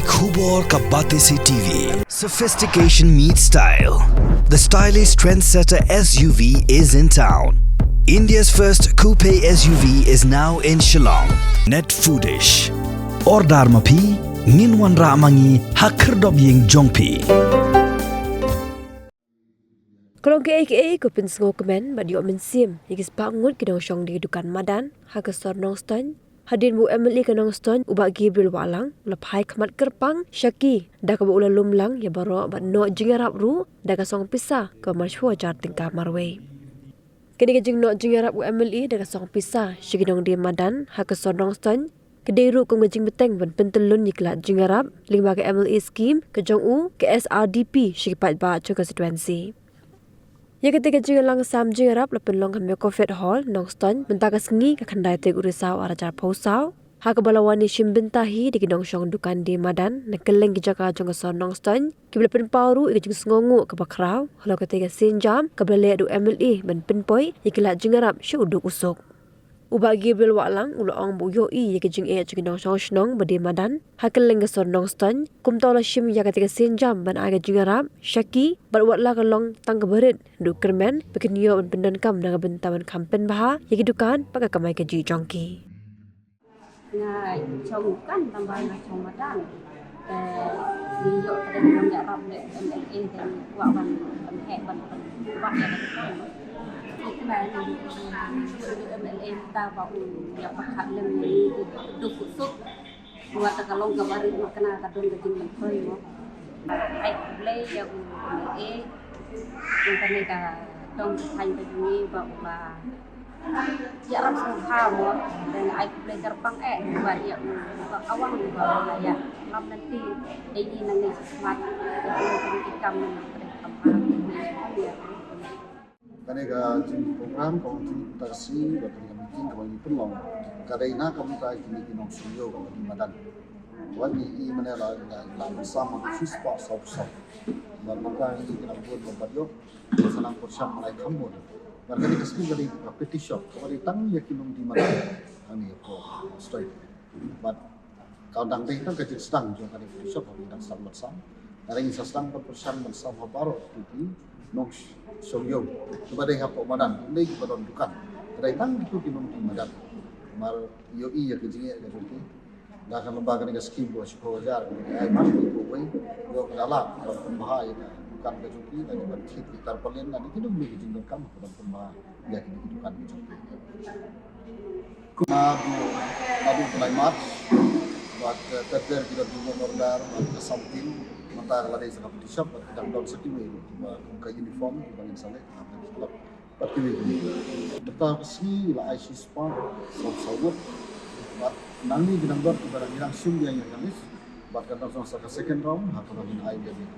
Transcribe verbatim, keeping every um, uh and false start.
Khubor ka Batesi T V. Sophistication meets style. The stylish trendsetter S U V is in town. India's first coupe S U V is now in Shillong. Net Foodish. Order ma phi, ngin wanrah ma ngi ha khyrdop ïing jong phi. Ka long kaei kaei ka pynsngewkmen bad ïoh mynsiem ïa ki spah ngut ki nongshong dukan madan ha ka sor Nongstoiñ. Hadien ba u M L A ka Nongstoiñ, u Bah Gabriel Wahlang, u la phai khmat kyrpang sha ki da kaba u la lum lang ïa baroh bad noh jingïarap ruh da ka song pisa kaba mar shiphew hajar tyngka marwei. Kane ka jingnoh jingïarap u M L A da ka song pisa sha ki nongdie madan ha ka sor Nongstoiñ ka dei ruh kum ka jingbteng ban pyntyllun ïa ki lad jingïarap lyngba ka M L A scheme ka jong u, ka S R D P, sha ki paidbah jong ka constituency. Ïa katei ka jingïalang sam jingïarap la pynlong ha Mekofet Hall, Nongstoiñ, mynta ka sngi, ka khyndai tarik u Risaw ar hajar arphew saw, ha kaba la wan ïashim bynta hi da ki nongshong dukan die madan na kylleng ki jaka jong ka sor Nongstoiñ, kiba la pynpaw ruh ïa ka jingsngewnguh kaba khraw halor katei ka sienjam kaba la leh da u M L A ban pynpoi ïa ki lad jingïarap sha u duk u suk. U Bah Gabriel Wahlang u la ong ba u ïohi ïa ka jingeh jong ki nongshong shnong ba die madan ha kylleng ka sor Nongstoiñ, kumta u la shim ïa katei ka sienjam ban ai ka jingïarap sha ki, bad wat la ka long tang kaba rit, haduh kyrmen ba kin ïoh ban pyndonkam na ka bynta ban kham pynbha ïa ki dukan bad ka kamai kajih jong ki. Nga shong dukan tang ba nga shong madan. Te ngi ïoh ka dei ban ïarap leh M L A, te ngi kwah ban pynheh ban pynbha ïa ka dukan. Ngi kynmaw ïa ka M L A mynta ba u ïa pyrkhat lem ïa ngi ki duk u suk. Wat ka long kaba rit, ma kane ka don ka jingmyntoi mo. Ai khublei ïa u M L A. Ïa kane ka dong ka thaiñ ka jong ngi ba u la ïarap sngewbha mo. Te nga ai khublei kyrpang eh bad ïa u Bah Awang ba u la ïalam lynti ïa ngi nangne shakhmat. Ïa u kane ka kam nangne ka dei ka kam bha. Kane ka jingprogram ka wan jingïasyllok bad kane ka meeting kaba ngi pynlong ka dei na ka bynta kine ki nongshong ïew kaba die madan. Wat ngi i mane la la la sam ma ka shispah saw saw. Bad mynta ngi ki nang bun bad ïoh sa nang pyrshang ma lai kham bun. Bad kane ka skim ka dei ka petition kaba dei tang ïa ki nongdie madan hangne hapoh Nongstoiñ. Bad ka dang dei tang ka jingsdang jong kane ka petition kaba dang sdang ban sam. Hynrei ngi sa sdang ban pyrshang ban sam ha baroh kito ki nongshong ïew kiba dei hapoh madan, ki dei kiba don dukan. Ka dei tang kito ki nongdie madan. Namar ïohi ïa ka jingeh ka jong ki. Da kane lyngba kane ka skim ba shiphew hajar, kane ka ai man kawei, ïoh ka la ban pynbha ïa ka dukan ka jong ki, da kaba thied ki tarpaulin, da kine ki jingdonkam ban pynbha ïa kine ki dukan ka jong ki. Naduh, naduh u bnai March, bad, eh, ter ter ki la duna order, bad ka something, mynta ka la dei sa ka petition, bad ki dang don sa kiwei ruh, kiba kum ka uniform, kiba ngin sa leh, ha ka club. Bad kiwei kiwei. Mynta ka sngi la ai shispah saw saw ngut. Bad nangne ki dang don kiba dang ngi dang shim ïa ïa ka list. Bad kan dang song sa ka second round, ha kaba ngin ai ïa ïa.